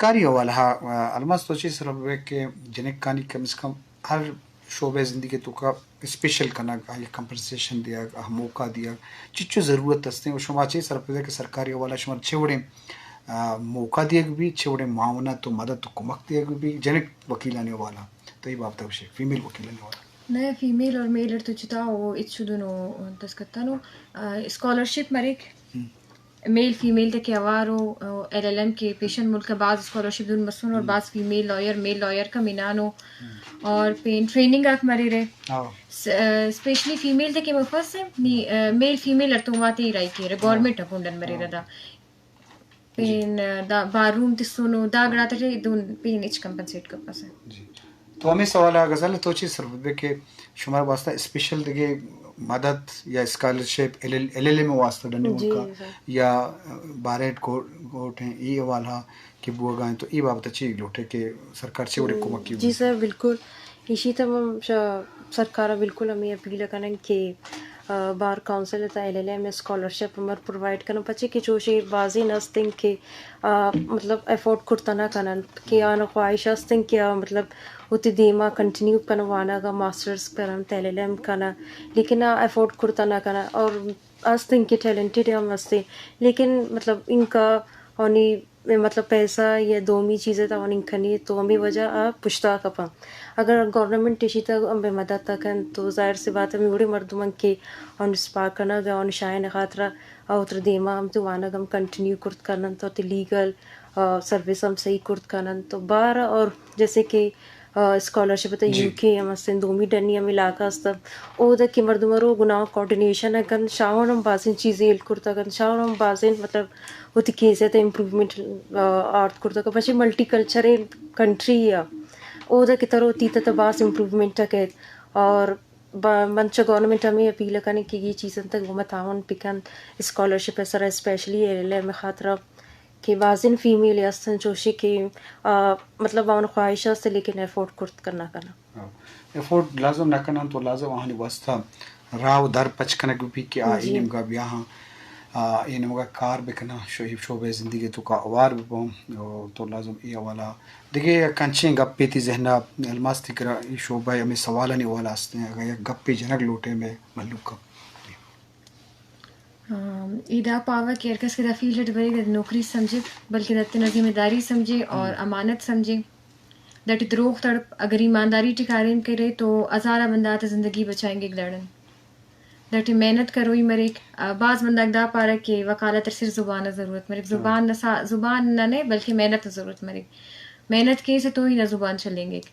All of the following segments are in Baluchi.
سرکاری حوالہ ءَ، آ، الماس تو چی سرا بہ کہ جنکانی کم از کم ہر شعبہ زندگی توکا اسپیشل کنگ، آئی کمپنسیشن دیگ، آ موقع دیگ، چچو ضرورت استیں؟ و شما چی سرا بہ کہ سرکاری حوالہ شما چے وڑیں، آ، موقع دیگ بی، چے وڑیں معاونت و مدد و کمک دیگ بی جنک وکیلانی حوالہ؟ تو اے بابت گوشے، فیمیل وکیلانی حوالہ۔ نہ، فیمیل اور میل تو جتا ہو، اچ شدنو دستکتانو، آ، اسکالرشپ مریک۔ ہم۔ میل فیمیل تک کہ اوار ہو، ایل ایل ایم کے پیشن ملک باز اسکالرشپ دون مسون اور ہم۔ باز فیمیل لائر، میل لائر کا مینانو ہم۔ اور پین ٹریننگ آک مریرے۔ ہاں۔ س-، آ، اسپیشلی فیمیل تک کہ مفس ہے، نی، آ، میل فیمیل ار تو واتے رائی کیرے، ہاں۔ گورنمنٹ اپونڈن مریرے ہاں۔ دا۔ جی۔ پین، آ، دا بار روم تسونو، دا گڑا تٹے دون پین اچ کمپنسیٹ کپسے۔ جی۔ تو ہمے سوال ءَ غزل تو چی سر بہ کہ شمارا واسطہ اسپیشل دگہ مدد یا scholarship L L, L L M واسطہ ڈنی جی، ملکا سر۔ یا بارہٹ کورٹ، کورٹ ہیں، اے حوالہ کہ بوگا ہیں، تو اے بابت چی لوٹے کہ سرکار چی وڑے کمک کی؟ جی سر، بالکل۔ ایشی تہ ہم شا-، سرکار ءَ بالکل ہمے اپیل کنن کہ، آ، بار کونسل تہ ایل ایل ایم اسکالرشپ ہمر پرووائیڈ کنن، پچے کہ چوشے بازین استن کہ، آ، مطلب افورڈ کرتا نہ کنن کہ آناں خواہش استن کہ آ، مطلب وتی دیما کنٹینیو کنن وانگ ءَ، ماسٹرز کنن، ایل ایل ایم کنن، لیکن آ افورڈ کرتا نہ کنن اور استن کہ ٹیلنٹڈ ہم استن، لیکن مطلب انکا اونی مطلب پیسہ یا دومی چیزے توان انکا نی تو ہمے وجہ آ پشتا کپاں۔ اگر گورنمنٹ ایشی تا ہمے مدد تا کن تو ظاہر سی بات ہمے وڑے مردمان کہ اون اسپا کنگ ءَ، اون شائن خاطرہ آ وتر دیما ہم تو وانگ ہم کنٹینیو کرت کنن تو تی لیگل، آ، سروس ہم صحیح کرت کنن تو بار اور جیسے کہ آ، اسکالرشپ تہ جی۔ یو کے ہم استن، دومی ڈنی ہم علاقہ است۔ اودا کہ مردم رو گناہ کوآرڈینیشن ءَ کن، شاہون ہم بازیں چیزیں ہیلپ کرتا کن، شاہون ہم بازیں مطلب وتی کیس ءِ تہ امپروومنٹ، آ، آرت کرتا کن۔ پچے ملٹی کلچرل کنٹری ءَ اودا کہ ترو تیتا تہ باز امپروومنٹ ءَ کیت۔ اور با-، من چہ گورنمنٹ ہمے اپیل کنیں کہ یہ چیزاں تک گوما تعاون بکن، اسکالرشپ ءِ سرا اسپیشلی ایل ایل ایم خاطرہ۔ کہ بازیں فیمیل ہستن چوشی کہ، آ، مطلب آن خواہش است لیکن افورڈ کرت کرنا کنا۔ ہاں۔ افورڈ لازم نہ کنن تو لازم آہانی واسطہ راہ و در پچ کنگ بی کہ آ جی۔ اے نیمگا بیاہاں، آ، اے نیمگا کار بکناں، شو-، شعبہ زندگی توکا اوار بباں، او تو لازم اے حوالہ۔ دگہ یک انچیں گپے تی ذہنا الماس تی کرا اے شعبہ ہمے سوالانی حوالہ استیں، اگر یک گپے جنگ لوٹے میں ملوک کا۔ آم، اے دا پاوہ کہ ہر کس کہ دا فیلڈ اٹ برے، دا نوکری سمجھے، بلکہ دا تینا ذمہ داری سمجھے اور ہم۔ امانت سمجھے۔ دا ٹی دروغ تڑپ، اگر ایمانداری ٹی کاریم کرے تو ہزارہ بندہ آتا زندگی بچائینگک داڑن۔ دا ٹی محنت کروئی مریک۔ آ، باز بندغ دا پارہ کہ وکالت اٹ صرف زبان نا ضرورت مریک۔ ہاں۔ زبان نا سا-، زبان نا نے بلکہ محنت نا ضرورت مریک۔ محنت کیسہ تو ہی نا زبان چلینگک۔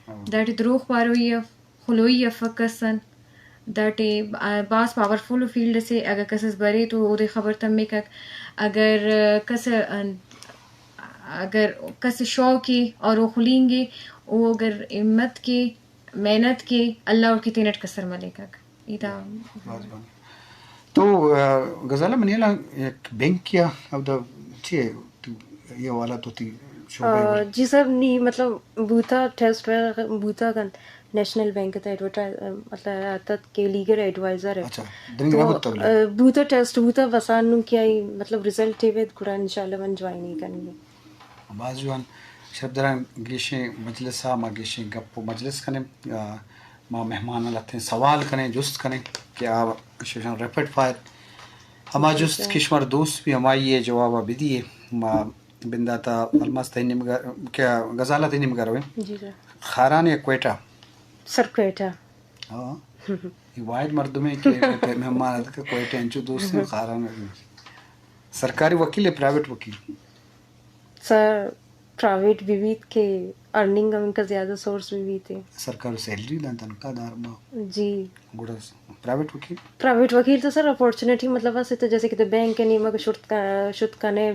ہاں۔ دا ٹی دروغ پاروئی اف۔ خلوئی افک کس ان۔ داٹی، آ، بھاز پاورفل فیلڈ اسے، اگہ کس اس برے تو اودے خبر تمکک۔ اگر، آ، کس، آ، اگر کس شوق ء اور او خلینگ ء، او اگر ہمت کے، محنت کے، اللہ اوڑکہ تینٹ کسر ملیکک۔ ایدا۔ بھاز بھاز۔ تو، آ، غزالہ منی ہیالا یک بینک یا اودا چی اے، تو اے حوالہ تو تی شعبہ آ، اے؟ جی سر، نی مطلب بوتا ٹیسٹ وغیرہ بوتا کن نیشنل بینک تا ایڈورٹائز، مطلب آتت کہ لیگل ایڈوائزر ہے۔ اچھا، دنگی تو، نہ بوتا بلے؟ آ، بوتا ٹیسٹ بوتا بس آنو کیا ہی مطلب رزلٹ ہے وید گڑا انشاءاللہ من جوائن ہی کنی۔ باز جوان، شرپ دران گیشیں مجلس ہا، ما گیشیں گپ و مجلس کنیں، آ، ما مہمان لتیں سوال کنیں، جست کنیں کہ آ ششان ریپڈ فائر۔ ہما جست کہ شمار دوست بھی ہمائی ہے جواب بدیے۔ ما بنداتا الماس تئی نیمگا، کیا غزالہ تئی نیمگا رویں؟ جی سر۔ خاران یا کوئٹہ؟ سر کوئٹہ۔ ہاں۔ یہ واحد مردم ہے کہ مہمان آتا کہ کوئٹہ انچو دوست ہیں خاران۔ سرکاری وکیل ہے، پرائیویٹ وکیل؟ سر، پرائیویٹ بھی بیت کہ ارننگ ہم انکا زیادہ سورس بھی بیت۔ سرکار سیلری دان تنخواہ دار ما۔ جی۔ گڑا پرائیویٹ وکیل؟ پرائیویٹ وکیل تو سر اپورچونیٹی مطلب اسے تو جیسے کہ تو بینک کے نیمگ شت کا-، شت کنے،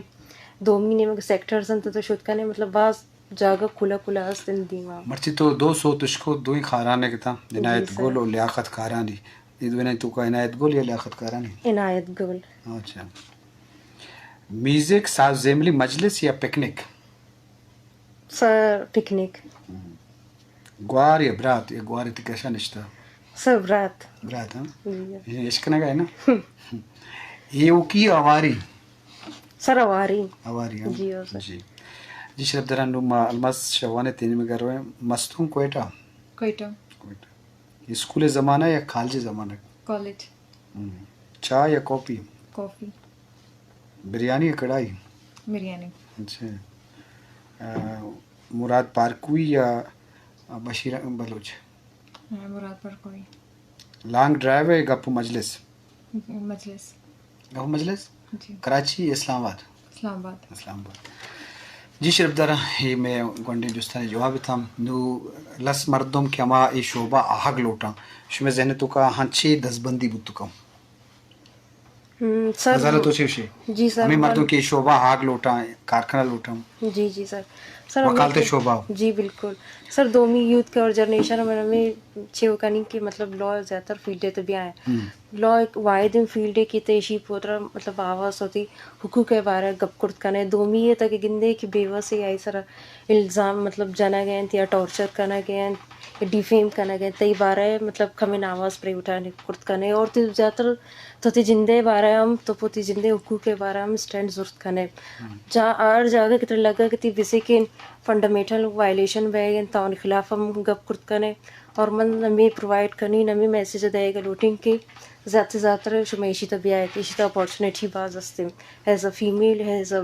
دومی نیمگ سیکٹرز انت تو شت کنے، مطلب باز جاگہ کھلا کھلا است ان دیما۔ مرچی تو دو سو تشکو دوئی خاران ہے کتا، جی عنایت سر۔ گل و لیاقت کارانی۔ یہ دوینہ تو کا عنایت گل یا لیاقت کارانی؟ عنایت گل۔ اچھا۔ میوزک، ساز زیملی مجلس یا پکنک؟ سر، پکنک۔ ہم۔ گوار یا برات؟ یا گوار تی کشا نشتہ؟ سر، برات۔ برات، ہاں؟ جی۔ یہ اشکنگا ہے نا؟ یہ اوکی اواری؟ سر، اواری۔ اواری، ہاں؟ جی، ہاں، سر۔ جی۔ جی شرف دران، نوں ما الماس شوان ءِ تینیمگ ءَ رویں۔ مستونگ کوئٹہ؟ کوئٹہ۔ کوئٹہ۔ اسکول ءِ زمانہ یا کالج ءِ زمانہ؟ کالج۔ ہم۔ چاہ یا کافی؟ کافی۔ بریانی یا کڑائی؟ بریانی۔ اچھا۔ آ، مراد پارکوئی یا بشیر بلوچ؟ آ، مراد پارکوئی۔ لانگ ڈرائیو یا گپ و مجلس؟ مجلس۔ گپ و مجلس؟ جی۔ کراچی، اسلام آباد؟ اسلام آباد۔ اسلام آباد۔ جی شرف دار، اے مئے گونڈیں جستانی جواب اتاں۔ نوں لس مردم کہ ہما اے شعبہ آہگ لوٹاں، شمئے ذہن ءِ توکا آہاں چے دزبندی بوت کن؟ ہم، سر، غزالہ تو چے گوشے؟ جی سر، ہمے من مردم کہ اے شعبہ آہگ لوٹاں، کارخانہ لوٹاں۔ جی، جی سر۔ سر، ہمے وکالت کہ شعبہ۔ جی بالکل۔ سر، دومی یوتھ کے اور جنریشن ءَ من ہمے چے کنیں کہ مطلب لا زیادہ تر فیلڈ ءِ تہ بیا ایں۔ ہم۔ لا ایک واحد فیلڈ ہے کہ تہ ایشی پہ وترا مطلب آواز وتی حقوق ءِ بارہ ءَ گپ کرت کنے۔ دومی اے تہ کہ گندے کہ بیوہ سے آئی سرا الزام مطلب جنگ ءَ انت یا ٹارچر کنگ ءَ انت یا ڈیفیم کنگ ءَ انت، تئی بارہ ءَ مطلب کمیں آواز پرے اٹھانے کرت کنے اور تئی زیادہ تر تو تئی جندے ءِ بارہ ءَ ہم، تو پہ تئی جندے حقوق ءِ بارہ ءَ ہم اسٹینڈ زرت کنے۔ ہم۔ جا-، ہر جاگہ کہ ترا لگا کہ تئی بیسک فنڈامنٹل وائلیشن بہ گئے انت، تو آنی خلاف ہم گپ کرت کنے۔ اور من ہمے پرووائیڈ کنیں، ہمے میسج دئیگ ءَ لوٹیں کہ زیات ءَ زیات تر شما ایشی تہ بیائیت، ایشی تہ اپورچونیٹی باز است انت، as a female, as a,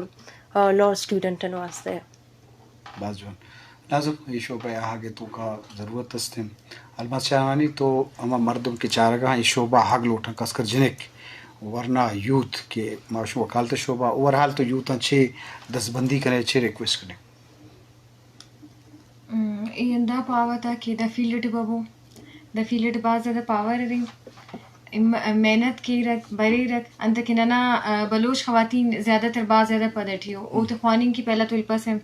ah, لا اسٹوڈنٹن واسطہ۔ باز جوان۔ ناظم، اے شعبہ ءِ آہگ ءِ توکا ضرورت است انت۔ الماس شاہوانی، تو ہما مردم کہ چارگا اے شعبہ آہگ لوٹاں، خاص کر جنک، ورنا یوتھ کہ ما شما وکالت شعبہ، اوور آل تو یوتھاں چے دستبندی کنے، چے ریکویسٹ کنے؟ ہم، اے ہندا پاوہ تا کہ the field T Babbu, the field T باز زیادہ پاور ارے، م-، محنت کیرک، بریرک، انت کہ ننا، آ، بلوچ خواتین زیادہ تر باز زیادہ پد ٹی ہو، او تے خواننگ کی پہلا تو الپس ہے۔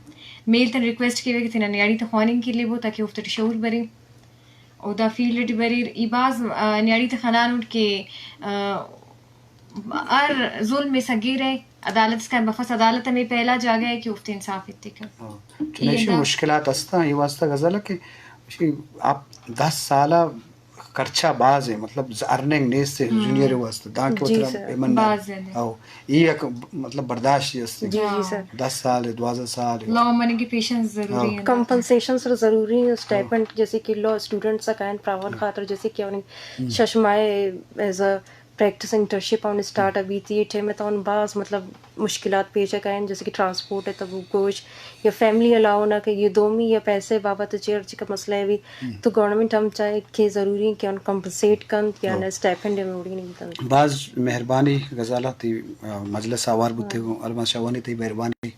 میل تن ریکویسٹ کیوے کہ تینا نیاڑی تے خواننگ کی لیبو تاکہ اوفتے ٹی شعور برے۔ او دا فیلڈ ٹی بریر، ای باز، آ، نیاڑی تے خنانٹ کہ، آ، ہر ظلم ءِ سگیر ءِ عدالت اسکان بفس، عدالت ہمے پہلا جاگہ ءِ کہ اوفتے انصاف ایتکہ۔ ہاں۔ چنائشی مشکلات ہستاں، اے واسطہ غزل کہ آپ دس سال ءَ خرچہ باز ہے، مطلب ارننگ نیست ہے، ہم۔ جونیئر ءِ واسطہ داں کہ جی وترا سر۔ بے من باز زیادہ۔ او، اے یک مطلب برداشت ہی است۔ جی، جی سر۔ دس سال ہے، دوازدہ سال ہے۔ لا مننگ کی پیشنس ضروری ہے۔ کمپنسیشن سر ضروری ہے، اسٹائپنڈ جیسے کہ لا اسٹوڈنٹس کائن پراون خاطر جیسے کہ انہیں شش ماہ as a practice internship on start ابھی تھی، ٹائم میں تو ان باز مطلب مشکلات پیش کائیں، جیسے کہ ٹرانسپورٹ ہے تب گوش یا فیملی الاؤ نہ کہ یہ دومی یا پیسے بابت چیر چکا مسئلہ ہے بھی۔ تو گورنمنٹ ہم چاہے کہ ضروری ہے کہ ان کمپنسیٹ کن یا نہ اسٹائپنڈ ہم روڑی نہیں کن۔ باز مہربانی غزالہ تی، آ، مجلس آوار بوتے گو، الماس شاہوانی تی مہربانی۔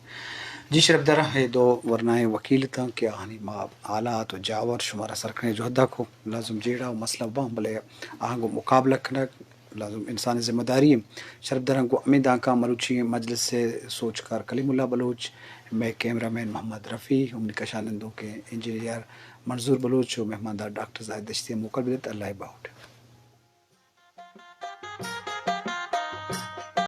جی شرف درا ہے دو ورنائیں وکیل تاں کہ آہانی ما حالات و جاور شمارا سرکنے جہدا کو لازم جیڑا و مسئلہ باں بلے آہاں گو مقابلہ کنگ لازم انسان ءِ ذمہ داری ایں۔ شرف دراں گوں ہمے دانکاں مروچی مجلس ءِ سوجکار کلیم اللہ بلوچ، مئے کیمرہ مین محمد رفیع، ہمنی کشا نندوکیں انجینئر منظور بلوچ و مہماندار ڈاکٹر زاہد دشتی ءَ موکل بدنت۔ اللہ ءِ باہوٹ۔